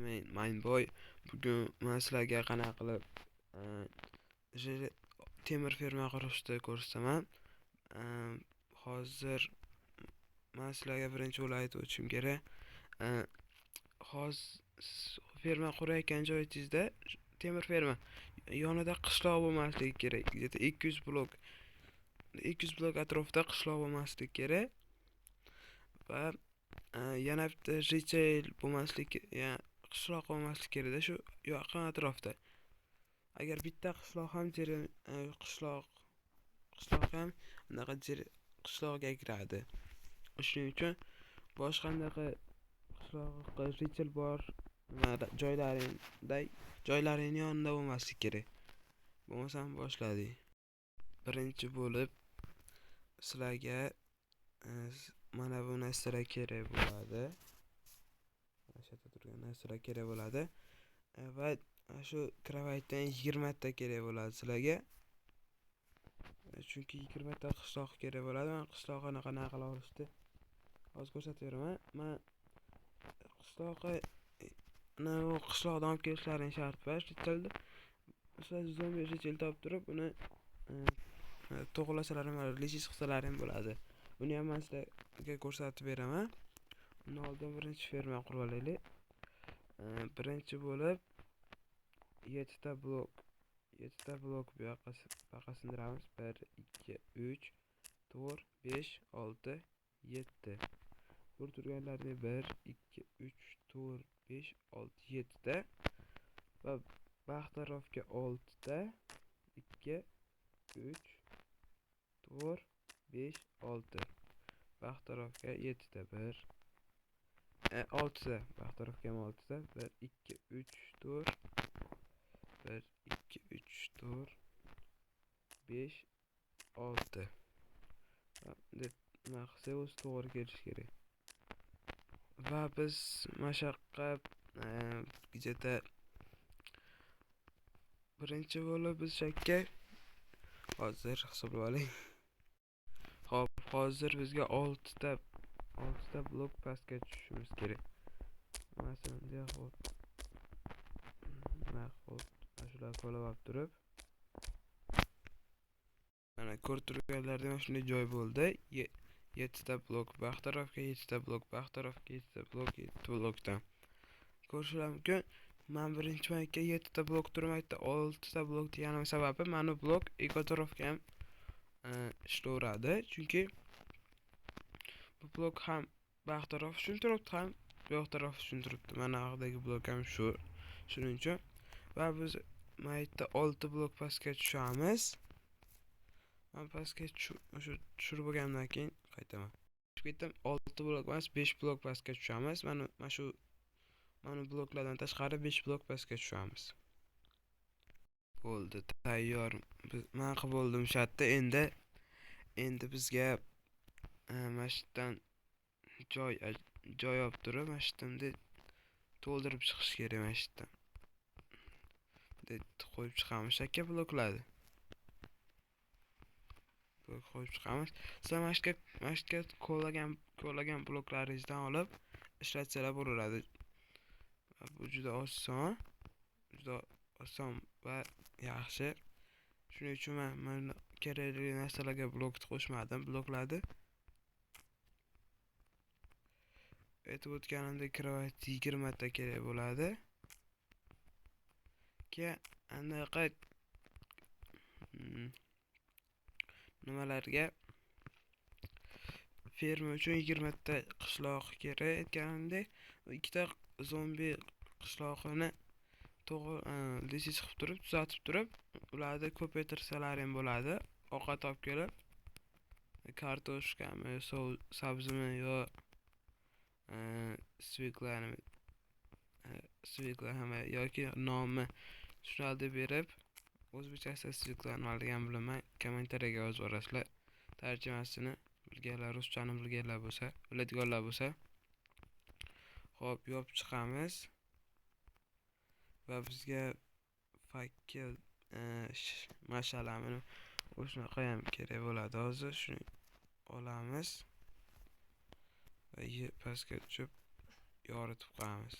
Men Mindboy. Bugun man sizlarga qanaqa qilib temir ferma qurishni ko'rsataman. Hozir man sizlarga birinchi bo'lib aytib o'tishim kerak. Hozir ferma qurayotgan joyingizda temir ferma yonida qishloq bo'lmasligi kerak. Где-то 200 blok, 200 blok atrofida qishloq bo'lmasligi kerak. Va yana bitta retail bo'lmasligi, qishloq bo'lmasligi kerakda shu yaqin atrofda. Agar bitta qishloq ham qishloq ham anaqa qishloqga kiradi. Shuning uchun boshqa anaqa qishloq retail bor joylaring yonida bo'lmasligi kerak. Bo'lmasam boshladik. Birinchi bo'lib sizlarga mana bu narsalar kerak bo'ladi. Mana shu yerda turgan narsalar kerak bo'ladi. Va shu kravatdan 20 ta kerak bo'ladi sizlarga. Chunki 20 ta qishloq kerak bo'ladi. Men qishloqni qanaqa qilib olishni hozir ko'rsatib beraman. Men qishloqqa u qishloqdan olib kelishlaring shart emas. Retailda sizlar zombi retail topib turib, uni to'g'rilasalar ham, lechis qilsalar ham bo'ladi. Buni ham men sizlarga ko'rsatib beraman. Undan oldin birinchi ferma qurib olaylik. Birinchi bo'lib 7 ta blok, 7 ta blok bu yoqqa sindiramiz. 1 2 3 4 5 6 7. Ko'rib turganlaringiz 1 2 3 4 5 6 7 ta va baxt tarafga 6 ta 2 3 4 5 6. Baxt tarafga 7 ta 1 6 ta baxt tarafga ham 6 ta 1 2 3 4 1 2 3 4 5 6. Deb nima qilsak o'zi to'g'ri kelishi kerak. Va biz mashaqqa где-то birinchi bo'lib biz shakka hozir hisoblab oling. Xo'p, hozir bizga 6 ta blok pastga tushishimiz kerak. Masalan, bunday qilib, nima qilib, shular qo'lab olib turib, mana ko'rib turganlaringizdek mana shunday joy bo'ldi. 7 ta blok baxt tarafga, 7 ta blok baxt tarafga, 7 ta blok, 7 ta blokdan. Ko'rishlar mumkin. Men birinchi marta 7 ta blok turmaydi, 6 ta blok deganim sababi mana bu blok ikki tarafga ham ishlayveradi. Chunki bu blok ham baxt taraf uchun turibdi, ham bu yoq taraf uchun turibdi. Mana haqidagi blok ham shu. Shuning uchun va biz mana yerda 6 blok pastga tushamiz. Men pastga shu tushirib bo'lgandan keyin qaytaman. Tushib ketdim. 6 blok emas, 5 blok pastga tushamiz. Mana shu mana bloklardan tashqari 5 blok pastga tushamiz. Bo'ldi, tayyor. Men qilib bo'ldim shu yerda. Endi bizga mana shu yerdan joy olib turib, mana shu yerdan to'ldirib chiqish kerak mana shu yerdan. Deb qo'yib chiqamiz shakka bloklarni. Blok qo'yib chiqamiz. Sizlar mana shu yerga ko'lagan bloklaringizdan olib ishlatsalar bo'laveradi. Bu juda oson, juda oson va yaxshi. Shuning uchun men mana kerakli narsalarga blokni qo'shmadim, bloklarni. Aytib o'tganimdek, kravat 20 ta kerak bo'ladi. Keyin anaqa nimalarga ferma uchun 20 ta qishloq kerak aytganimdek, ikkita zombi qishlog'ini to'g'ri lechis qilib turib, tuzatib turib, ularni ko'paytirsalar ham bo'ladi. Ovqat olib kelib, kartoshkami, sabzimi yo sviklani hamma yoki nonmi shularni berib, o'zbekchasi svikla nimaligini bilmayman, kommentariyaga yozib yuborasizlar. Tarjimasini bilganlar, ruschani bilganlar bo'lsa, biladiganlar bo'lsa. Xo'p, yopib chiqamiz. Va bizga fakkel mashalamini o'shanaqa ham kerak bo'ladi. Hozir shuni olamiz va pastga tushib yoritib qo'yamiz.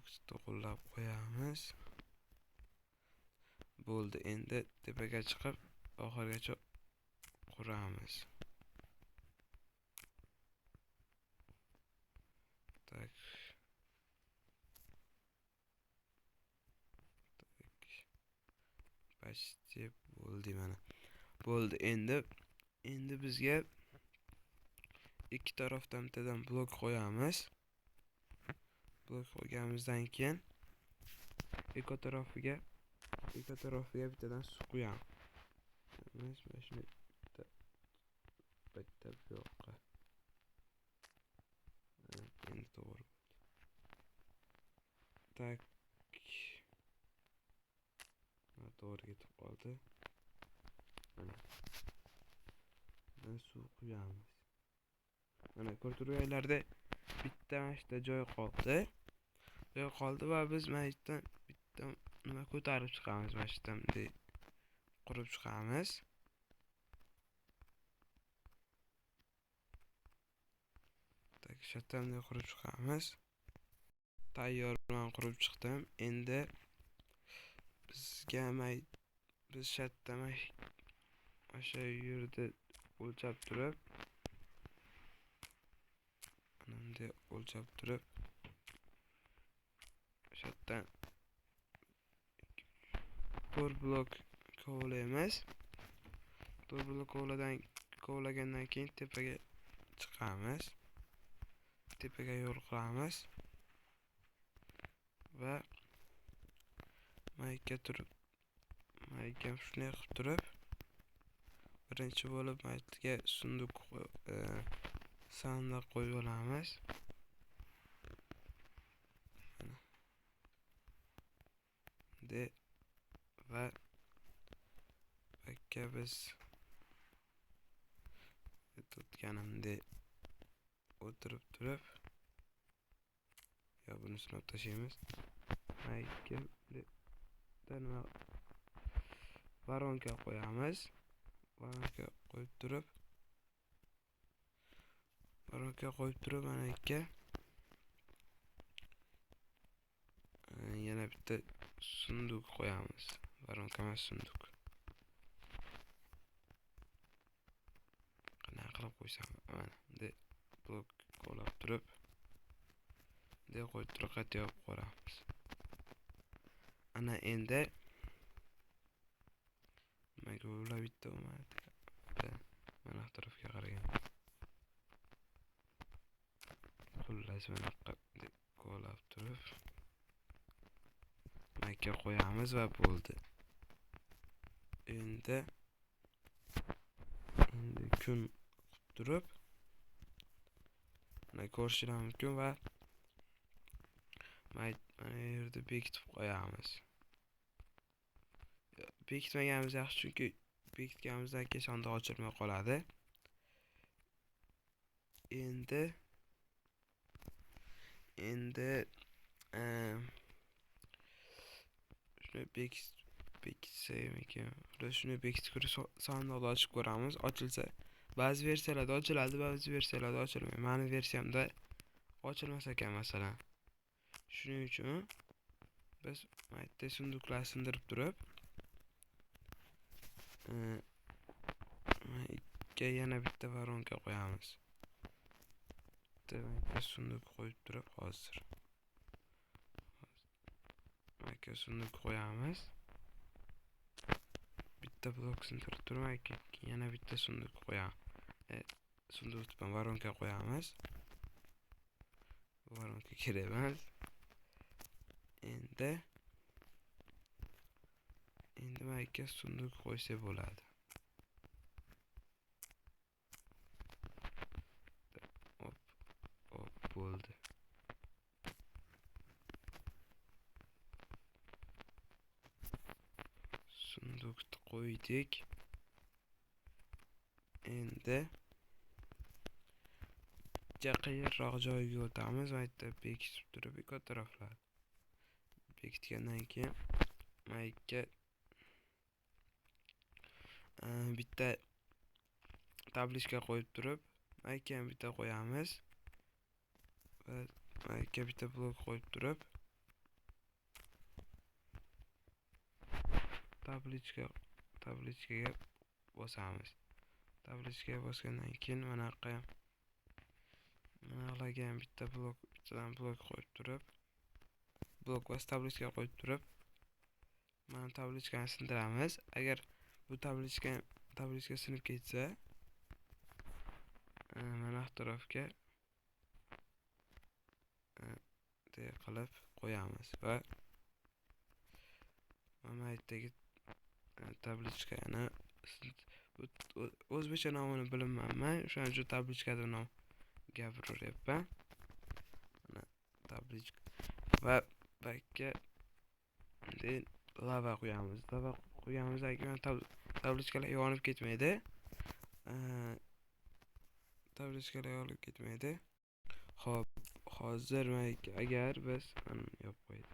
Blokni to'g'irlab qo'yamiz. Bo'ldi, endi tepaga chiqib oxirigacha quramiz. Tak. Tak. Почти bo'ldi mana. Bo'ldi, endi bizga ikki tarafdan bittadan blok qo'yamiz. Blok qo'yganimizdan keyin ikki tarafiga bittadan suv quyamiz. Mana shuni bitta bu yoqqa. Endi to'g'ri bo'ldi. Tak. To'g'ri ketib qoldi. Mana. Suv quyamiz. Mana ko'rib turganlarda bitta mana shu joy qoldi. Joy qoldi va biz mana yerdan bitta nima ko'tarib chiqamiz, mana shu yerdan bunday qurib chiqamiz. Tak, shu yerdan bunday qurib chiqamiz. Tayyor, men qurib chiqdim. Endi bizga biz shu yerda mana shu yerda o'lchab turib, bunday o'lchab turib shu yerdan 4 blok kovlaymiz. 4 blok kovlagandan keyin tepaga chiqamiz. Tepaga yo'l qilamiz va mayka turib, mayka shunday qilib turib, birinchi bo'lib maykaga sunduq sandiq qo'yib olamiz. De va bakka biz aytganimdek o'tirib turib, yo buni sinab tashlaymiz. Mayka nima varonka qo'yamiz. Varonka qo'yib turib, mana ikki yana bitta sunduq qo'yamiz. Varonka emas, sunduq. Qanaqa qilib qo'ysam, mana bunday blok qo'lab turib, bunday qo'yib turib qayta yopib qo'yamiz. Ana endi nimaga ular bitta bo'lmadi? Mana tarafga qaragan. Xullas, mana qo'lab turib mayka qo'yamiz va bo'ldi. Endi kun qilib turib mana ko'rishingiz mumkin va mana yerda bekitib qo'yamiz. Bekitmaganimiz yaxshi, chunki bekitganimizdan keyin sandiq ochilmay qoladi. Endi shuni bekitsak, shuni bekitib ko'rib sandiqni ochib ko'ramiz. Ochilsa, ba'zi versiyalarda ochiladi, ba'zi versiyalarda ochilmaydi. Meni versiyamda ochilmas ekan masalan. Shuning uchun biz mayda sunduqlarni sindirib turib, yana bitta varonka qo'yamiz. Bitta sunduq qo'yib turib, hozir mayka sunduq qo'yamiz. Bitta blok sindirib turib, yana bitta sunduq qo'yamiz. Sunduq bilan varonka qo'yamiz. Varonka kerak emas. Endi mayka sunduq qo'ysa bo'ladi. Hop, hop, bo'ldi. Sunduqni qo'ydik. Endi qiyinroq joyga o'tamiz. Mayda bekitib turib, ikki taraflar bekitgandan keyin mayka bitta tablichka qo'yib turib, mayka ham bitta qo'yamiz va mayka bitta blok qo'yib turib, Tablichkaga bosamiz. Tablichkaga bosgandan keyin manaqa manalarga ham bitta blok, bittadan blok qo'yib turib, blok va tablichka qo'yib turib, mana tablichkani sindiramiz. Agar bu tablichka sinib ketsa, mana atrofga qilib qo'yamiz va mana yerdagi tablichkani o'zbekcha nomini bilmayman, o'shaning uchun tablichka deb nom gapiraveryapman. Mana tablichka va bakka bunday lava qo'yamiz. Lava qo'yganimizdan keyin tablichkalar yonib ketmaydi. Tablichkalar yonib ketmaydi. Xo'p, hozir agar biz yopib qo'ydik.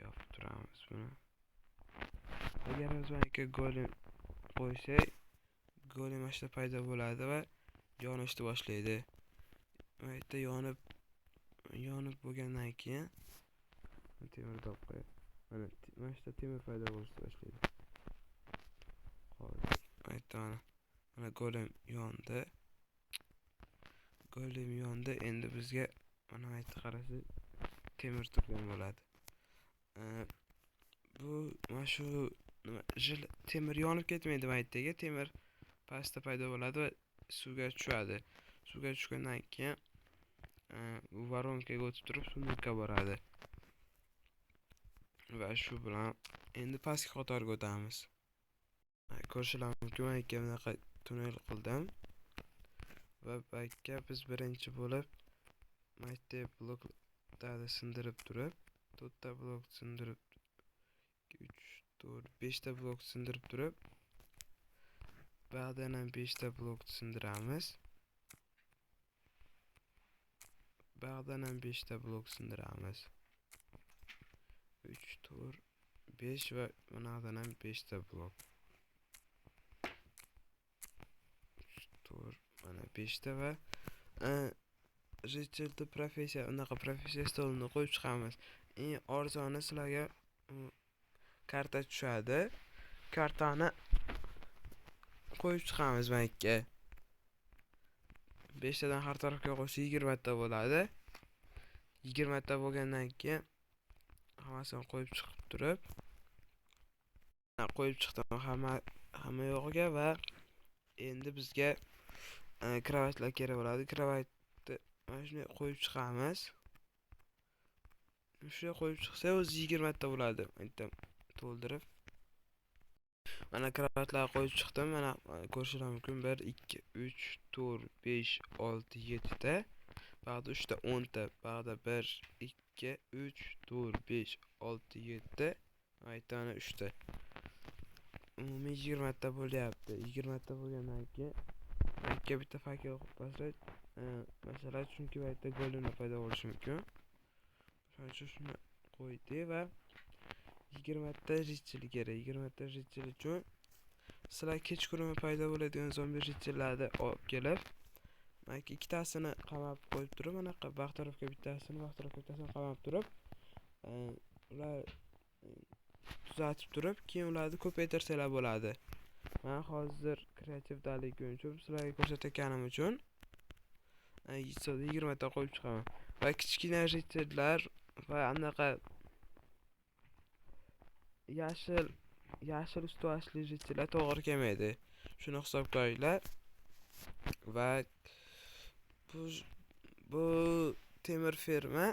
Yopib turamiz buni. Agar biz mana golem qo'ysak, golem mana shu paydo bo'ladi va yonishni boshlaydi. Mana yerda yonib bo'lgandan keyin temirni olib qo'yadi. Mana shu temir paydo bo'lishni boshlaydi. Hozir mana yerda mana golem yondi. Golem yondi. Endi bizga mana bu yerda qarasak temir turgan bo'ladi. Bu mana shu nima, temir yonib ketmaydi, mana yerdagi temir pastda paydo bo'ladi va suvga tushadi. Suvga tushgandan keyin bu voronkaga o'tib turib sundukka boradi. Va shu bilan endi pastki qatorga o'tamiz. Ko'rishingiz mumkin, men ikki bunaqa tunnel qildim. Va bakka biz birinchi bo'lib mana bloklarni sindirib turib, 4 ta blok sindirib, 3, 4, 5 ta blok sindirib turib, ba'dan ham 5 ta blok sindiramiz. Ba'dan ham 5 ta blok sindiramiz. 3, 4, 5 va bunadan ham 5 ta blok. 3, 4, mana 5 ta va Richardni professiya, unaqa professiya stolini qo'yib chiqamiz. Eng arzoni sizlarga karta tushadi. Kartani qo'yib chiqamiz bankka. 5 tadan har tarafga qo'ysa 20 ta bo'ladi. 20 ta bo'lgandan keyin hammasini qo'yib chiqib turib, qo'yib chiqdim hamma yo'g'iga va endi bizga kravatlar kerak bo'ladi. Kravatni mana shunday qo'yib chiqamiz. Shunday qo'yib chiqsa o'zi 20 ta bo'ladi. Bitta to'ldirib. Mana kravatlarni qo'yib chiqdim. Mana ko'rishingiz mumkin 1 2 3 4 5 6 7 ta. Ba'da 3 ta 10 ta, ba'da 1 2 3 4 5 6 7, aytana 3 ta. Umumiy 20 ta bo'lyapti. 20 ta bo'lgandan keyin ikki bitta fakel qo'yib masalan, chunki bu yerda golemlar paydo bo'lishi mumkin. Shuning uchun shuni qo'ydik va 20 ta richil kerak. 20 ta richil uchun sizlar kechqurun paydo bo'ladigan zombi richillarni olib kelib, mana ikkitasini qamab qo'yib turib, anaqa baxt tarafga bittasini, baxt tarafga bittasini qamab turib, ular tuzatib turib, keyin ularni ko'paytirsanglar bo'ladi. Men hozir kreativdaligim uchun sizlarga ko'rsatganim uchun 20 ta qo'yib chiqaman. Va kichkina richillar va anaqa yashil ustuvashli richillar to'g'ri kelmaydi. Shuni hisobga olinglar. Va bu temir ferma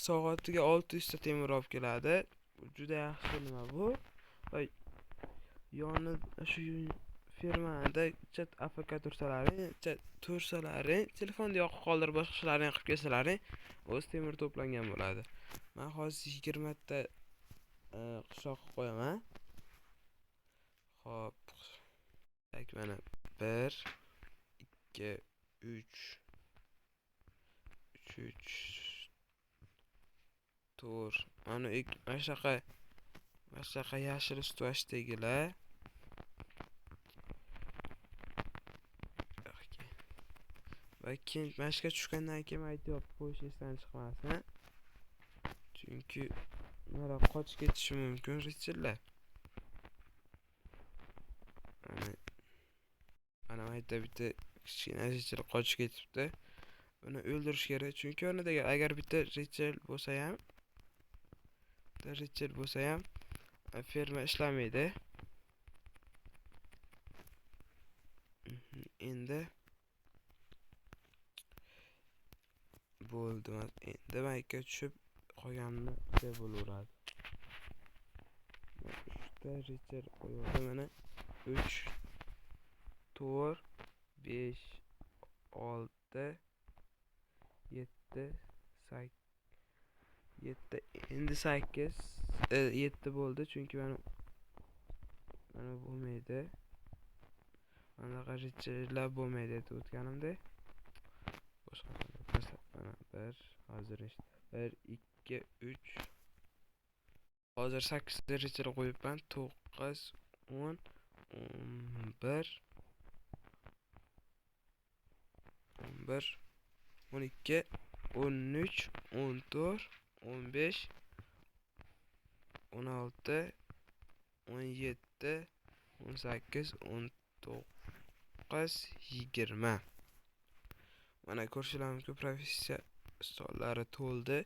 soatiga 600 ta temir olib keladi. Bu juda yaxshi nima bu. Va yoni shu fermada chat AFK tursalaring, chat tursalaring, telefonni yoqib qoldirib boshqa ishlarni qilib kelsalaring, o'z temir to'plangan bo'ladi. Men hozir 20 ta qishloq qo'yaman. Xo'p. Tak, mana 1 2 3 3 3 4. Mana mana shunaqa yashil ustuvashdagilar. Va keyin mana shuga tushgandan keyin mayda yopib qo'yish esdan chiqmasin. Chunki Nimalar qochib ketishi mumkin ritsarlar. Mana bu yerda bitta kichkina ritsar qochib ketibdi. Uni o'ldirish kerak, chunki o'rnidagi agar bitta ritsar bo'lsa ham, ferma ishlamaydi. Endi bo'ldi. Endi mayka tushib qolganini bo'laveradi. 3ta ritsar qo'yildi mana. 3 4 5 6 7 8 7, endi 8 7 bo'ldi, chunki mana bo'lmaydi. Anaqa ritsarlar bo'lmaydi deb o'tganimda. Boshqa mana 1 hozir 1 2 3 hozir 8 ta ritsar qo'yibman. 9 10 11 11 12 13 14 15 16 17 18 19 20. Mana ko'rishingiz mumkin, professiya stollari to'ldi.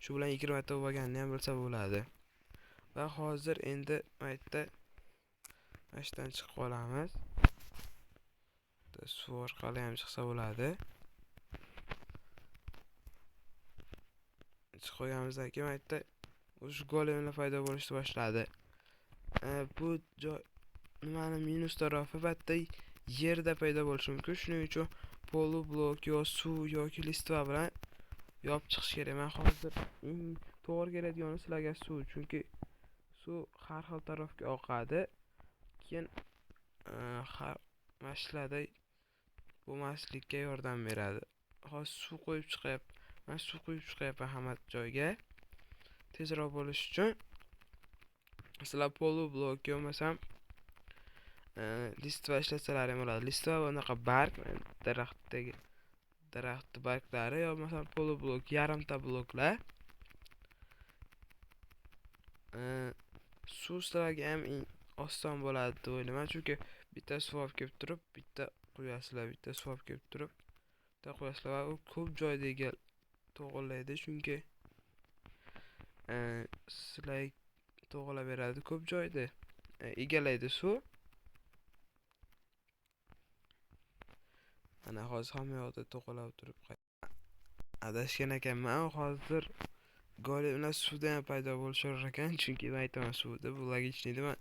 Shu bilan 20 ta bo'lganini ham bilsa bo'ladi. Va hozir endi maytda mashdan chiqib qolamiz. Suv orqali ham chiqsa bo'ladi. Chiqib qo'yganimizdan keyin maytda o'sha golemlar paydo bo'lishni boshladi. Bu joy nimani minus tarafi, bitta yerda paydo bo'lishi mumkin. Shuning uchun polublok yo suv yoki listva bilan yopib chiqish kerak. Men hozir eng to'g'ri keladigani sizlarga suv, chunki suv har xil tarafga oqadi. Keyin har mashlarda bo'lmaslikka yordam beradi. Hozir suv qo'yib chiqyapman. Men suv qo'yib chiqyapman hamma joyga. Tezroq bo'lish uchun sizlar polublok bo'lmasam listva ishlatsalaring ham bo'ladi. Listva bunaqa barg, daraxtdagi daraxt barglari yo bo'lmasam polublok, yarimta bloklar. Suv sizlarga ham oson bo'ladi deb o'ylayman, chunki bitta suv olib kelib turib, bitta quyasizlar, bitta suv olib kelib turib, bitta quyasizlar va u ko'p joyda to'g'rilaydi, chunki sizlar to'g'rilab beradi ko'p joyda egallaydi suv. Mana hozir hamma yoqda to'g'rilab turib adashgan ekanman. Hozir golemlar suvda ham paydo bo'lishar ekan, chunki men aytaman suvda, bu logichniy nima.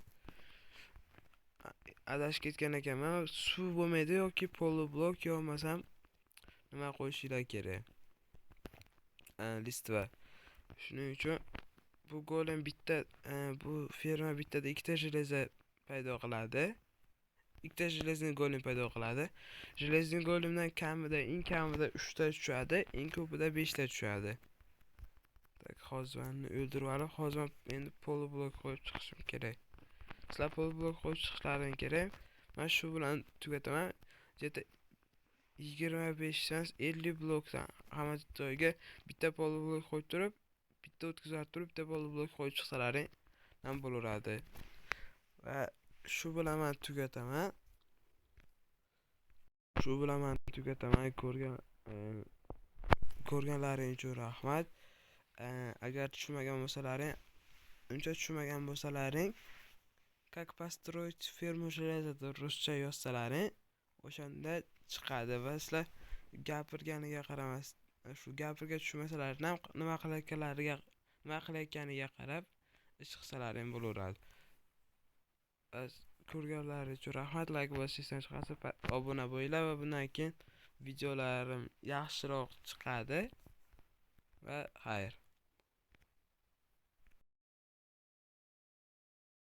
Adashib ketgan ekanman. Suv bo'lmaydi yoki polublok yo bo'lmasam nima qo'yishinglar kerak? Listva. Shuning uchun bu golem bitta, bu ferma bittada ikkita jeleza paydo qiladi. Ikkita jelezniy golem paydo qiladi. Jelezniy golemdan kamida, eng kamida 3 ta tushadi, eng ko'pida 5 ta tushadi. Tak, hozir meni o'ldirib olib, hozir men endi polublok qo'yib chiqishim kerak. Sizlar polublok qo'yib chiqishlaring kerak. Men shu bilan tugataman. Jeta 25 dan 50 blokdan hamma joyga bitta polublok qo'yib turib, bitta o'tkazib turib, bitta polublok qo'yib chiqsalaring ham bo'laveradi. Va shu bilan men tugataman. Shu bilan men tugataman. Ko'rganlaring uchun rahmat. Agar tushunmagan bo'lsalaring, uncha tushunmagan bo'lsalaring, как построить ферму железа deb ruscha yozsalaring, o'shanda chiqadi va sizlar gapirganiga qaramas, shu gapirga tushunmasalaring ham nima qilayotganlariga, nima qilayotganiga qarab ish qilsalaring bo'laveradi. Ko'rganlaringiz uchun rahmat. Like bosishdan chiqarsa obuna bo'linglar va bundan keyin videolarim yaxshiroq chiqadi. Va xayr.